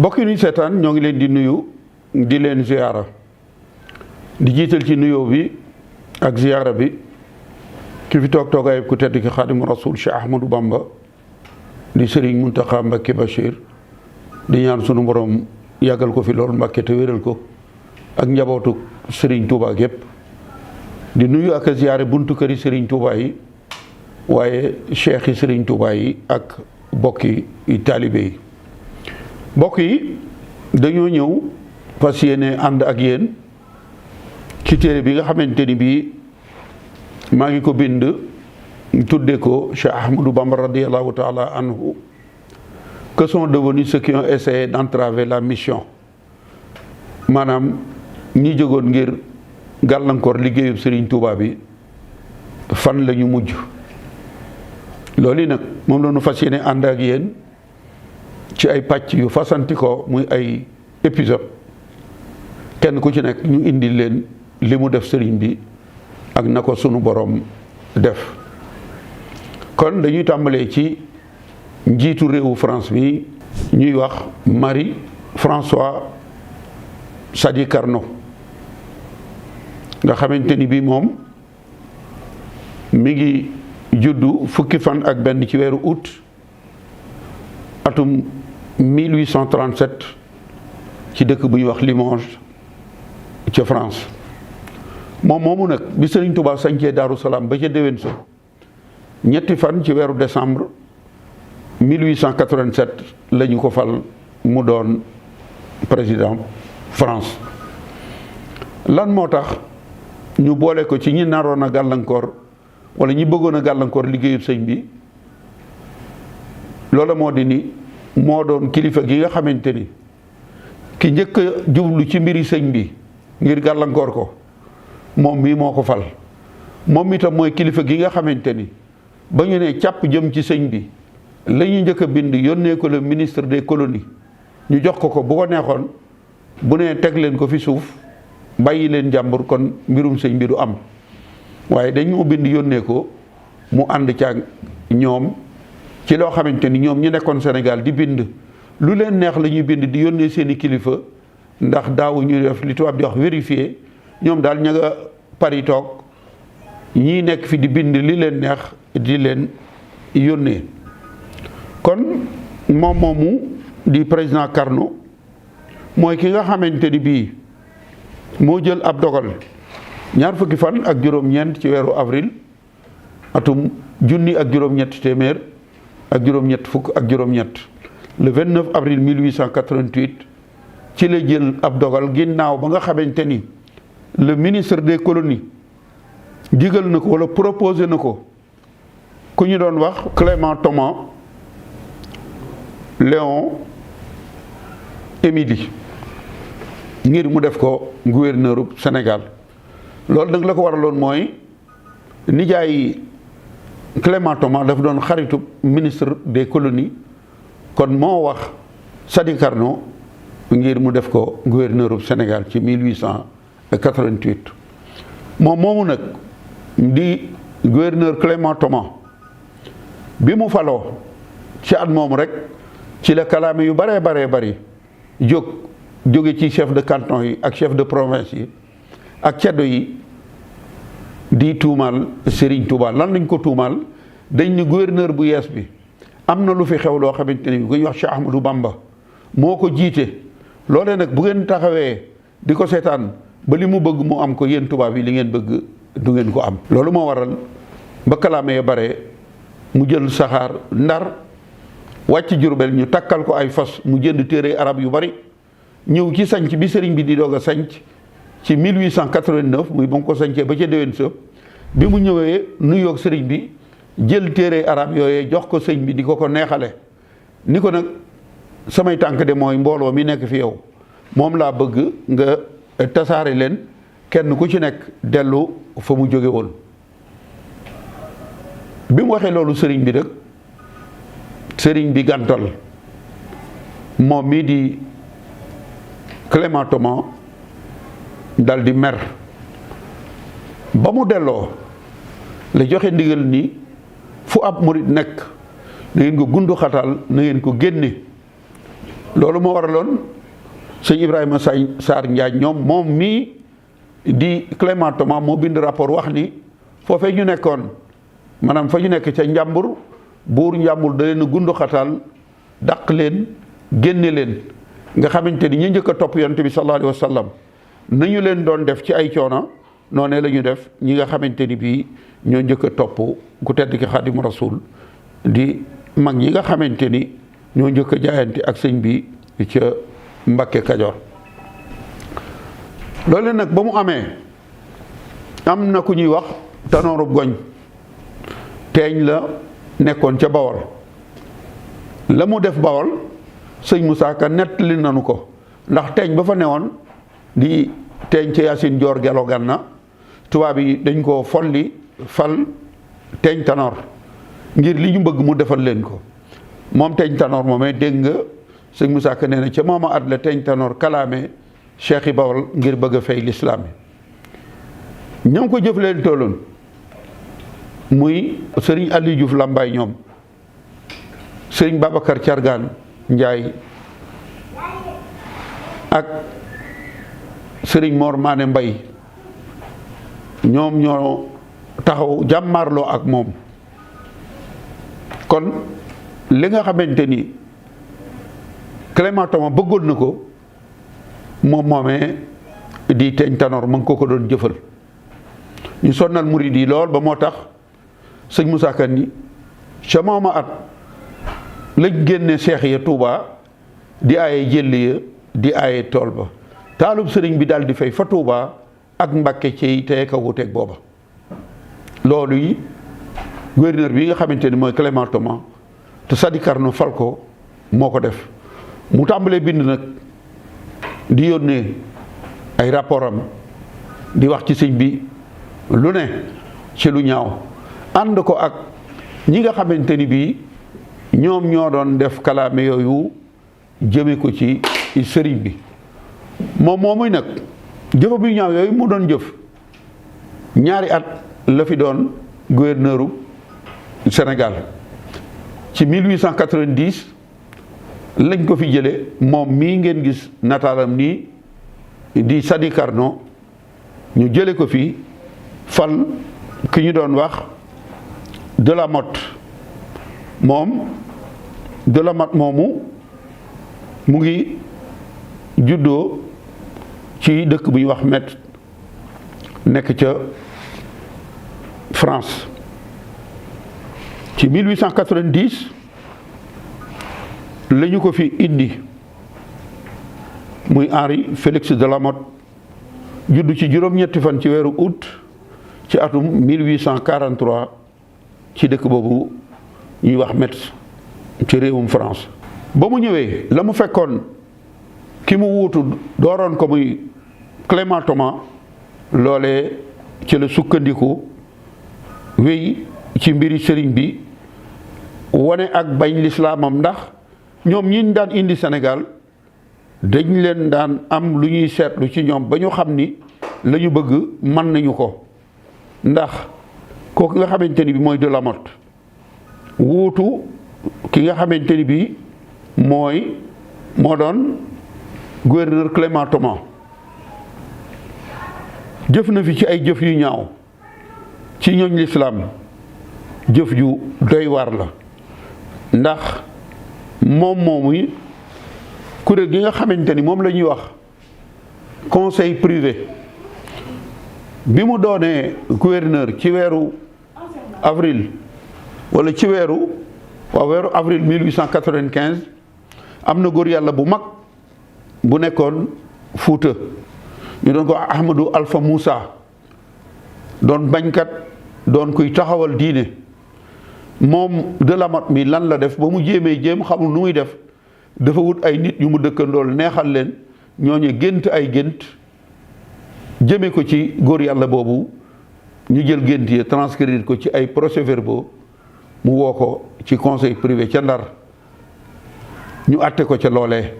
mbokk yi ñuy seetaan ñoo ngi leen di nuyu di leen ziyaara di jiital ci nuyoo bi ak ziyaara bi ki fi toog toogaayub ku tedd ki Xaadimu Rasuul Cheikh Ahmadou Bamba di Serigne Mountakha Mbacké Bachir di ñaan sunu borom yàggal ko fi loolu Mbacké te wéral ko ak njabootu Serigne Touba gépp di nuyu ak a ziyaare buntu këri Serigne Touba yi waaye cheikh yi Serigne Touba yi ak bokki taalibe yi mbokk yi dañoo ñëw fas yéene ànd ak yéen ci téere bi nga xamante ni bii maa ngi ko bind tudde ko Cheikh Ahmadou Bamba radiallahu taala anhu, que sont devenus ceux qui ont essayé d'entraver la mission. maanaam ñi jógoon ngir gàllankoor liggéeyub Serigne Touba bi fan la ñu mujj. loolu nag moom la ñu fas yéene ànd ak yéen ci ay pàcc yu fasanti ko muy ay épisode kenn ku ci nekk ñu indi leen li mu def sëriñ bi ak na ko sunu borom def. kon dañuy tàmbalee ci njiitu réewu France bi ñuy wax Marie-Françoise Sadi Carnot nga xamante ni bii moom mi ngi juddu fukki fan ak benn ci weeru août atum 1837 ci dëkk bu ñuy wax Limoges ca France. moom moomu nag bi Serigne Touba sañcee Daaru Salaam ba ca déwén sa ñetti fan ci weeru décembre 1887 la ñu ko fal mu doon président France. lan moo tax ñu boole ko ci ñi naroon a gàllankoor wala ñi bëggoon a gàllankoor liggéeyub sëñ bi loola moo di ni moo doon kilifa gi nga xamante ni ki njëkk a jublu ci mbiri sëñ bi ngir gàllankoor ko moom mii moo ko fal. moom itam mooy kilifa gi nga xamante ni ba ñu ne càpp jëm ci sëñ bi la ñu njëkk a bind yónnee ko le ministre des colonies ñu jox ko ko bu ko neexoon bu nee teg leen ko fi suuf bàyyi leen jàmbur kon mbirum sëñ bi du am. waaye dañu bind yónnee ko mu ànd caag ñoom ci loo xamante ni ñoom ñu nekkoon Sénégal di bind lu leen neex la ñuy bind di yónnee seeni kilifa ndax daawu ñu def li tubaab di wax vérifier. ñoom daal ña nga Paris toog ñii nekk fi di bind li leen neex di leen yónnee. kon moom moomu di président Carnot mooy ki nga xamante ni bii moo jël ab dogal ñaar fukki fan ak juróom-ñeent ci weeru avril atum junni ak juróom-ñett téeméer ak juróom-ñett fukk ak juróom-ñett le 29 avril 1888 ci la jël ab dogal ginnaaw ba nga xamante ni le ministre des colonies digal na ko wala proposé na ko ku ñu doon wax Clément Thomas Léon Émilie ngir mu def ko gouverneur Sénégal. loolu nag la ko waraloon mooy nijaay Clément Thomas dafa doon xaritu ministre des colonies kon moo wax Sadi Carnot ngir mu def ko gouverneur Sénégal ci 1888. moom moomu nag di gouverneur Clément Thomas bi mu faloo ci at moomu rek ci la kalaame yu baree bari jóge ci chef de canton yi ak chef de province yi ak ceddo yi di tuumaal Serigne Touba. lan lañ ko tuumaal dañ ni gouverneur bu yees bi am na lu fi xew loo xamante ni ku ñuy wax Cheikh Ahmadou Bamba moo ko jiite. loolee nag bu ngeen taxawee di ko seetaan ba li mu bëgg mu am ko yéen tubaab yi li ngeen bëgg du ngeen ko am. loolu moo waral ba kalaame ya bare mu jël saxaar Ndar wàcc Jurbel ñu takkal ko ay fas mu jënd téere arab yu bari ñëw ci sanc bi sëriñ bi di doog a sanc ci 1889 muy ba mu ko sancee ba ca déwén sa bi mu ñëwee nuyoog sëriñ bi jël téere arab yooyee jox ko sëñ bi di ko neexale ni ko nag samay tànk de mooy mbooloo mi nekk fi yow moom laa bëgg nga tasaare leen kenn ku ci nekk dellu fa mu jóge woon. bi mu waxee loolu sëriñ bi rek sëriñ bi gàntal moom mii di Clément Thomas dal di mer ba mu delloo la joxe ndigal ni fu ab murit nekk na ngeen ko gundu xatal na ngeen ko génne loolu moo waraloon sëñ Ibrahima Sarr Njaañ ñoom moom mii di Clément Thomas moo bind rapport wax ni foofee ñu nekkoon maanaam fa ñu nekk ca Njàmbur buur Njàmbur da leen a gundu xataal dàq leen génne leen nga xamante ni ñu njëkk a topp yonent bi sallallahu alayhi wa sallam nañu leen doon def ci ay coono noonee la ñu def ñi nga xamante ni bii ñoo njëkk a topp ku tedd ki Xaadimu Rasuul di mag ñi nga xamante ni ñoo njëkk a jaayante ak sëñ bi ca Mbakke Kajoor. loolu nag ba mu amee am na ku ñuy wax Tanoorub Goñ teeñ la nekkoon ca Bawol la mu def Bawol sëñ Moussa Ka nettali nanu ko ndax teeñ ba fa newoon di teeñ ca Yaasin Joor Gelo Ganna tubaab yi dañ koo folli fal teeñ Tanoor ngir li ñu bëgg mu defal leen ko moom teeñ Tanoor moomee dégg nga sëñ Moussa Ka nee na ca mooma at la teeñ Tanoor kalaame cheikh yi Bawol ngir bëgg a fay lislaam yi ñoom ko jëf leen tolloon muy sëriñ Aliou Diouf Lambaay ñoom sëriñ Babacar Cargaan Njaay ak sëriñ Mor Maane Mbay ñoom ñoo taxaw jàmmaarloo ak moom kon li nga xamante ni Clément Thomas bëggoon na ko moom moomee di teeñ Tanoor ma ngi ko doon jëfal ñu sonnal murid yi lool ba moo tax sëñ Moussa Ka ni ca mooma at lañ génne seex ya Touba di aaye jëll ya di aaye tool ba taalub sëriñ bi daal di fay fa Touba ak Mbàkke ci tey ka wuteeg booba loolu yi gouverneur bi nga xamante ni mooy Clément Thomas te Sadi Carnot fal ko moo ko def mu tàmbalee bind nag di yónnee ay rapport am di wax ci sëñ bi lu ne ci lu ñaaw ànd ko ak ñi nga xamante ni bii ñoom ñoo doon def kalaame yooyu jëme ko ci sëriñ bi moom moomuy nag jëfa bu ñaaw yooyu mu doon jëf ñaari at la fi doon gouverneuru Sénégal ci 1890 lañ ko fi jële moom mii ngeen gis nataalam nii di Sadi Carnot ñu jële ko fi fal ki ñu doon wax Delamotte moom Delamotte moomu mu ngi juddoo ci dëkk bu ñuy wax Metz nekk ca France ci 1890 la ñu ko fi indi muy Henri Félix Delamotte juddu ci juróom-ñetti fan ci weeru août ci atum 1843 ci dëkk boobu ñuy wax Metz ci réewum France. ba mu ñëwee la mu fekkoon ki mu wuutu dooroon ko muy Clément Thomas loolee ci la sukkandiku wéy ci mbiri sëriñ bi wane ak bañ lislaamam ndax ñoom ñi daan indi Sénégal dañ leen daan am lu ñuy seetlu ci ñoom ba ñu xam ni la ñu bëgg mën nañu ko ndax kooku nga xamante ni bi mooy Delamotte wuutu ki nga xamante ni bi moo doon gouverneur Clément Thomas jëf na fi ci ay jëf yu ñaaw ci ñooñ lislaam jëf ju doy waar la ndax moom moomuy kuréel gi nga xamante ni moom la ñuy wax conseil privé bi mu doonee gouverneur ci weeru avril wala ci weeru avril 1895 am na góor yàlla bu mag bu nekkoon Fuuta ñu doon ko Ahmadou Alpha Moussa doon bañkat doon kuy taxawal diine moom Delamotte mi lan la def ba mu jéem xamul nu muy def dafa wut ay nit yu mu dëkkandool neexal leen ñooñu gént ay gént jëme ko ci góor yàlla boobu ñu jël gént yi transcrire ko ci ay procès-verbaux mu woo ko ci conseil privé ca Ndar ñu àtte ko ca loolee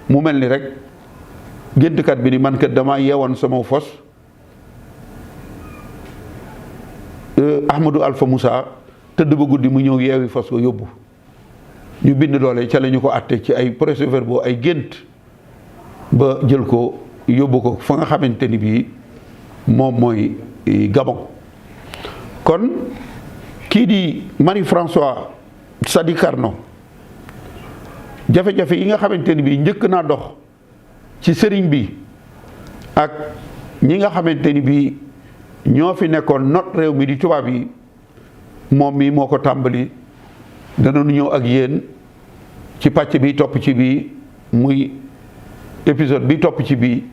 mu mel ni rek géntkat bi ni man kat dama yeewoon sama fos Ahmadou Alpha Moussa tëdd ba guddi mu ñëw yeewi fos ko yóbbu ñu bind loole ca la ñu ko àtte ci ay procès-verbaux ay gént ba jël ko yóbbu ko fa nga xamante ni bii moom mooy Gabon. kon kii di Marie-Françoise Sadi Carnot jafe-jafe yi nga xamante ni bii njëkk naa dox ci sëriñ bi ak ñi nga xamante ni bii ñoo fi nekkoon not réew mi di tubaab yi moom mi moo ko tàmbali. danañu ñëw ak yéen ci pàcc bi topp ci bii muy épisode bi topp ci bii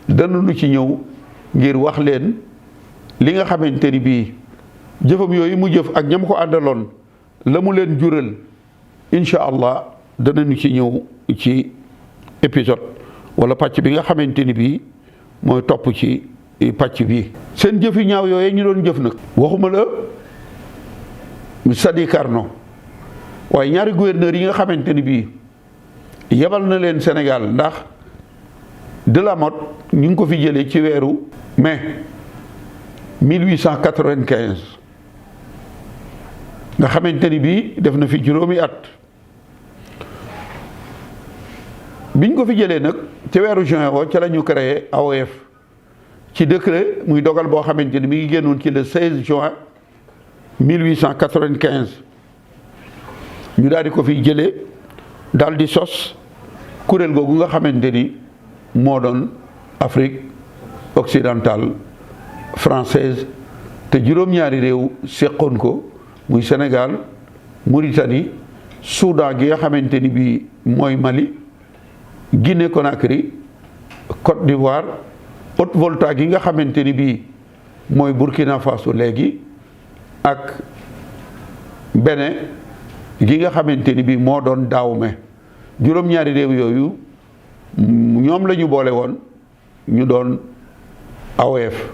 danañu ci ñëw ngir wax leen li nga xamante ni bii jëfam yooyu mu jëf ak ñam ko àndaloon la mu leen jural incha allah danañu ci ñëw ci épisode wala pàcc bi nga xamante ni bii mooy topp ci pàcc bii. seen jëf yu ñaaw yooyu ñu doon jëf nag waxuma la Sadi Carnot waaye ñaari gouverneur yi nga xamante ni bii yebal na leen Sénégal ndax Delamotte ñu ngi ko fi jëlee ci weeru mai 1895 nga xamante ni bii def na fi juróomi at biñ ko fi jëlee nag ci weeru juin wo ca la ñu créé AOF ci décret muy dogal boo xamante ni mi ngi génnoon ci le 16 juin 1895 ñu daal di ko fi jëlee daal di sos kuréel googu nga xamante ni moo doon Afrique occidentale française te juróom-ñaari réew seqoon ko muy Sénégal Mauritanie Soudan gi nga xamante ni bii mooy Mali Guinée Conakry Côte d'Ivoire Haute-Volta gi nga xamante ni bii mooy Burkina Faso léegi ak Bénin gi nga xamante ni bii moo doon Dahomey juróom-ñaari réew yooyu ñoom la ñu boole woon ñu doon AOF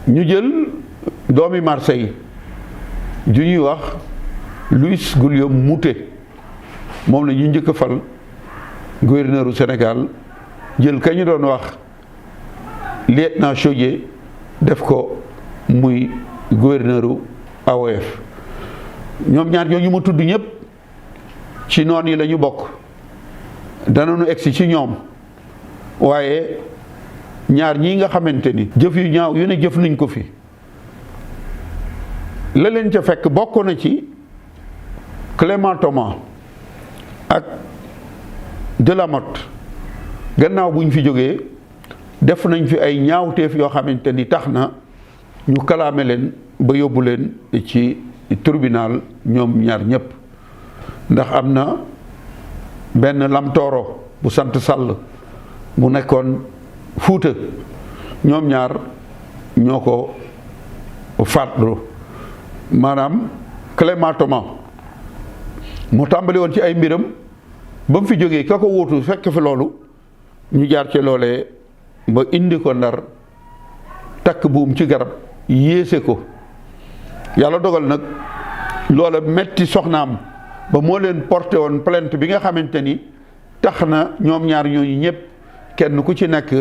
ñu jël doomi Marseille ju ñuy wax Louis Guillaume Moutet moom la ñu njëkk a fal gouverneur u Sénégal jël ka ñu doon wax lieutenant Chaudié def ko muy gouverneur u AOF ñoom ñaar ñoo ñu ma tudd ñëpp ci noon yi la ñu bokk danañu egsi ci ñoom waaye ñaar ñii nga xamante ni jëf yu ñaaw yu ne jëf nañ ko fi la leen ca fekk bokk na ci Clément Thomas ak Delamotte gannaaw bu ñu fi jógee def nañ fi ay ñaawteef yoo xamante ni tax na ñu kalaame leen ba yóbbu leen ci tribunal ñoom ñaar ñëpp ndax am na benn lamtooro bu sant Sall bu nekkoon Fuuta ñoom ñaar ñoo ko faatlu maanaam Clément Thomas mu tàmbali woon ci ay mbiram ba mu fi jógee ka ko wuutu fekk fi loolu ñu jaar ci loolee ba indi ko Ndar takk buum ci garab yéese ko yàlla dogal nag loola metti soxnaam ba moo leen porté woon plainte bi nga xamante ni tax na ñoom ñaar ñooñu ñëpp kenn ku ci nekk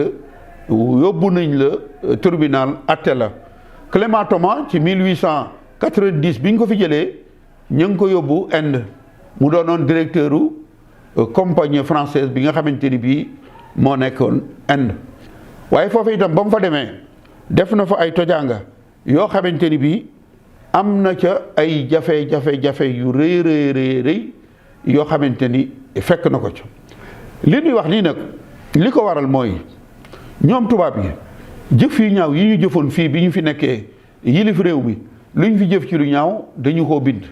yóbbu nañ la tribunal atte la Clément Thomas ci 1890 bi ñu ko fi jëlee ñu ngi ko yóbbu Inde mu doonoon directeur u compagnie française bi nga xamante ni bii moo nekkoon Inde waaye foofu itam ba mu fa demee def na fa ay tojaanga yoo xamante ni bii am na ca ay jafe-jafe yu rëy yoo xamante ni fekk na ko ca li ñuy wax nii nag li ko waral mooy ñoom tubaab yi jëf yu ñaaw yi ñu jëfoon fii bi ñu fi nekkee yilif réew mi lu ñu fi jëf ci lu ñaaw dañu koo bind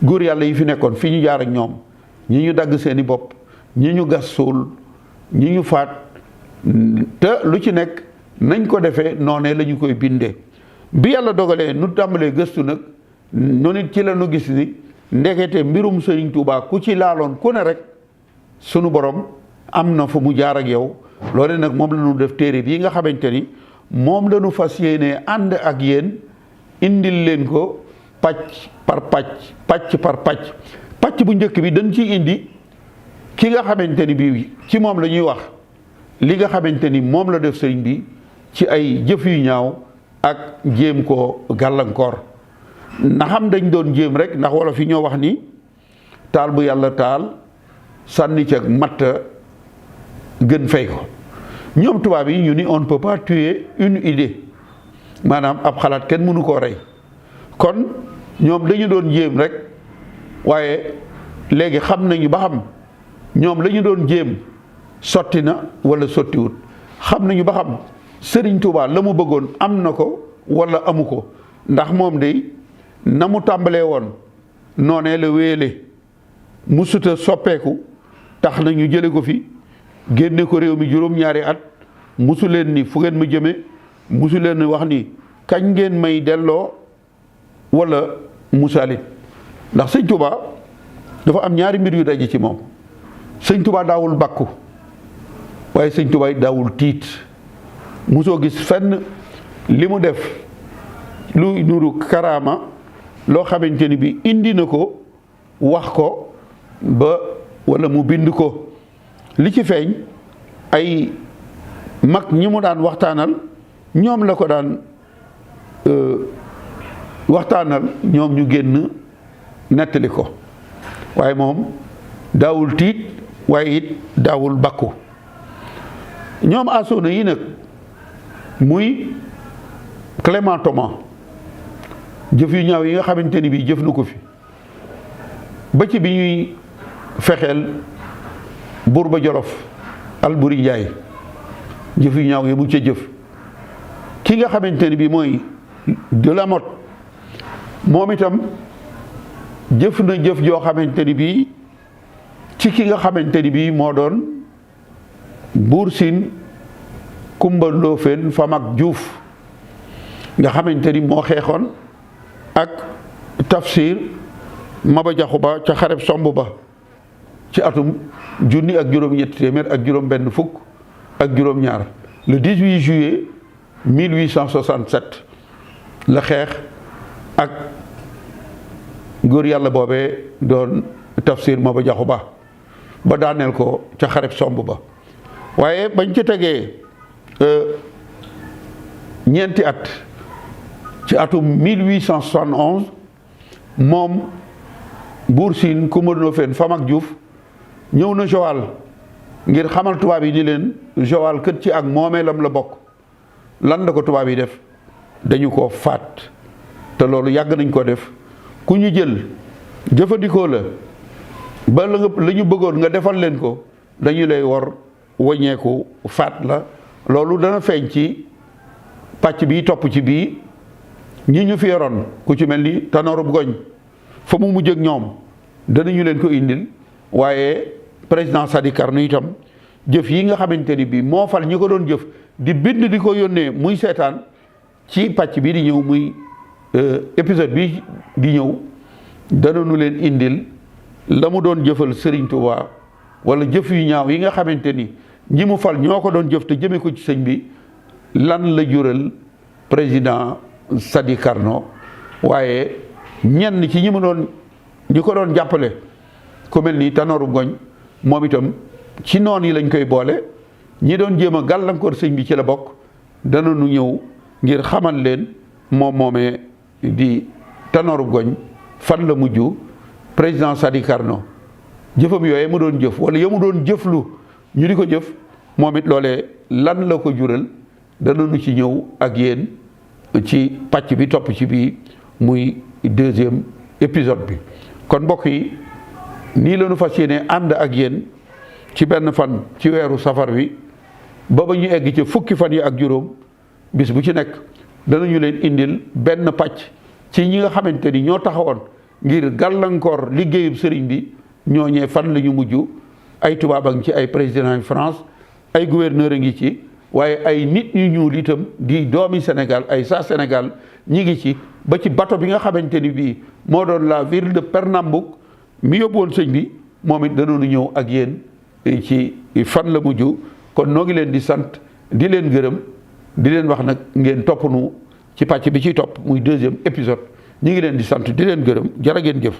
góor yàlla yi fi nekkoon fi ñu jaar ak ñoom ñi ñu dagg seeni bopp ñi ñu gas suul ñi ñu faat te lu ci nekk nañ ko defee noonee la ñu koy bindee bi yàlla dogalee nu tàmbalee gëstu nag nu nit ci la nu gis ni ndekete mbirum Sëriñ Tuubaa ku ci laaloon ku ne rek sunu borom am na fu mu jaar ak yow loole nag moom la ñu def téere bii nga xamante ni moom la ñu fas yéenee ànd ak yéen indil leen ko pàcc par pàcc pàcc bu njëkk bi dañ ciy indi ki nga xamante ni bii ci moom la ñuy wax li nga xamante ni moom la def sëriñ bi ci ay jëf yu ñaaw ak jéem koo gàllankoor na xam dañ doon jéem rek ndax wolof yi ñoo wax ni taal bu yàlla taal sànni ca matt gën fay ko ñoom tubaab yi ñu ni on ne peut pas tuer une idée maanaam ab xalaat kenn mënu koo rey kon ñoom dañu doon jéem rek waaye léegi xam nañu ba xam ñoom la ñu doon jéem sotti na wala sottiwut xam nañu ba xam Sëriñ Tuubaa la mu bëggoon am na ko wala amu ko ndax moom de na mu tàmbalee woon noonee la wéyale musuta soppeeku tax na ñu jële ko fi génne ko réew mi juróom-ñaari at musu leen ni fu ngeen ma jëme musu leen ni wax ni kañ ngeen may delloo wala musalit ndax sëñ Tuubaa dafa am ñaari mbir yu daje ci moom sëñ Tuubaa daawul bàkku waaye sëñ Tuubaa daawul tiit musoo gis fenn li mu def lu nuru karaama loo xamante ni bi indi na ko wax ko ba wala mu bind ko li ci feeñ ay mag ñi mu daan waxtaanal ñoom la ko daan waxtaanal ñoom ñu génn nettali ko waaye moom daawul tiit waaye it daawul bakku ñoom asoona yi nag muy Clément Thomas jëf yu ñaaw yi nga xamante ni bii jëf na ko fi ba ci bi ñuy fexeel buur ba Jolof Alburi Njaay jëf yu ñaaw yi mu ca jëf ki nga xamante ni bii mooy de la mot moom itam jëf na jëf joo xamante ni bii ci ki nga xamante ni bii moo doon Buur Siin Kumba Ndoofeen Famak Juuf nga xamante ni moo xeexoon ak Tafsir Maba Jaxu Ba ca xareb somb ba ci atum junni ak juróom-ñetti téeméer ak juróom-benn fukk ak juróom-ñaar le 18 juillet 1867 la xeex ak góor yàlla boobee doon Tafsir Maba Jaxu Ba ba daaneel ko ca xareb somb ba waaye bañ ci tegee ñeenti at ci atum 1871 moom Buur Siin Kumba Ndoofeen Famak Juuf ñëw na Joal ngir xamal tubaab yi ni leen Joal kët ci ak moomeelam la bokk lan la ko tubaab yi def dañu ko faat te loolu yàgg nañ ko def ku ñu jël jëfandikoo la ba la ñu bëggoon nga defal leen ko dañu lay war waññeeku faat la loolu dana feeñ ci pàcc bi topp ci bii ñi ñu fi yoroon ku ci mel ni Tanorub Goñ fa mu mujj ak ñoom danañu leen ko indil waaye président Sadi Carnot itam jëf yi nga xamante ni bii moo fal ñi ko doon jëf di bind di ko yónnee muy seetaan ci pàcc bii di ñëw muy épisode bi di ñëw danañu leen indil la mu doon jëfal Serigne Touba wala jëf yu ñaaw yi nga xamante ni ñi mu fal ñoo ko doon jëf te jëme ko ci sëñ bi lan la jural président Sadi Carnot waaye ñenn ci ñi ko doon jàppale ku mel ni Tanoru Goñ moom itam ci noon yi lañ koy boole ñi doon jéem a gàllankoor sëñ bi ci la bokk danañu ñëw ngir xamal leen moom moomee di Tanoru Goñ fan la mujj président Sadi Carnot jëfam yooye mu doon jëf wala ya mu doon jëflu ñu di ko jëf moom it loolee lan la ko jural danañu ci ñëw ak yéen ci pàcc bi topp ci bii muy deuxième épisode bi kon mbokk yi nii la ñu fas yéene ànd ak yéen ci benn fan ci weeru safar wi ba ñu egg ci fukki fan yi ak juróom bis bu ci nekk danañu leen indil benn pàcc ci ñi nga xamante ni ñoo taxawoon ngir gàllankoor liggéeyub sëriñ bi ñooñee fan la ñu mujj ay tubaab a ngi ci ay président yu France ay gouverneur a ngi ci waaye ay nit ñu ñuul itam di doomi Sénégal ay saa Sénégal ñi ngi ci ba ci bato bi nga xamante ni bii moo doon la ville de Pernambouc mi yóbbu woon sëñ bi moom it danoonu ñëw ak yéen ci fan la mujj kon noo ngi leen di sant di leen gërëm di leen wax nag ngeen topp nu ci pàcc bi ciy topp muy deuxième épisode ñi ngi leen di sant di leen gërëm jërë ngeen jëf